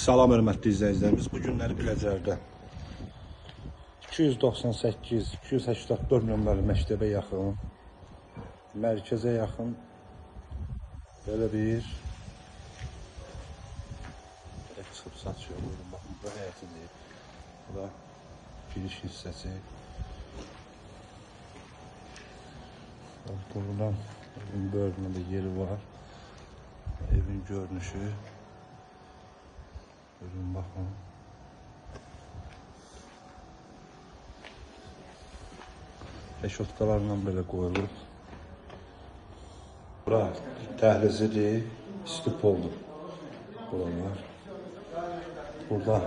Salam hörmətli izləyicilərimiz. Bu günləri Biləcərdə 298, 284 nömrəli məktəbə yaxın, mərkəzə yaxın belə bir ev çıxıb satışa. Buyurun, baxın, bura həyətidir. Bura giriş hissəsi. Buradan evin böyründə də yeri var. Evin görünüşü. Buyurun, baxın. Reşotkalarla belə qoyulub. Bura dəhlizidir, istipoldur buralar. Burada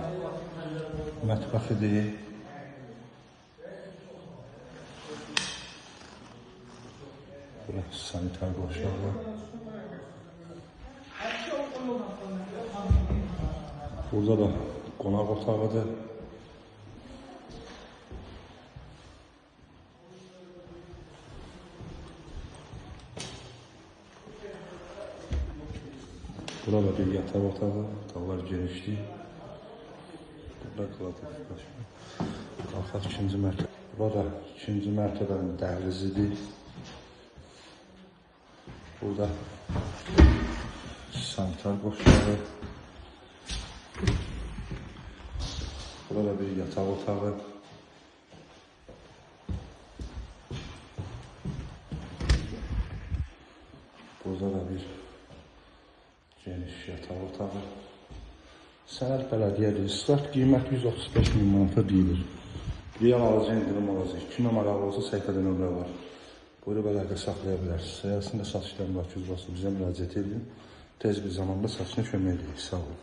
mətbəxidir. Bura sanitar qovşağı. Burada da qonaq otağıdır. Burada bir yataq otağı, otaqlar genişdir. Burada qladovka. Qalxaq ikinci mərtəbə. Burada ikinci mərtəbənin dəhlizidir. Burada sanitar qovşağı. Burada bir yataq otağı. Burada da bir geniş yataq otağı. Sənəd bələdiyyədir. Start qiyməti 135 min manata deyilir. Real alıcı endirim olacaq. Kimə maraqlı olsa səhifədə nömrə var. Buyurub əlaqə saxlaya bilərsiniz. Səyahəsində satışlar mülaki üzrə bizə müraciət edin. Tez bir zamanda satışına kömək edirik. Sağ olun.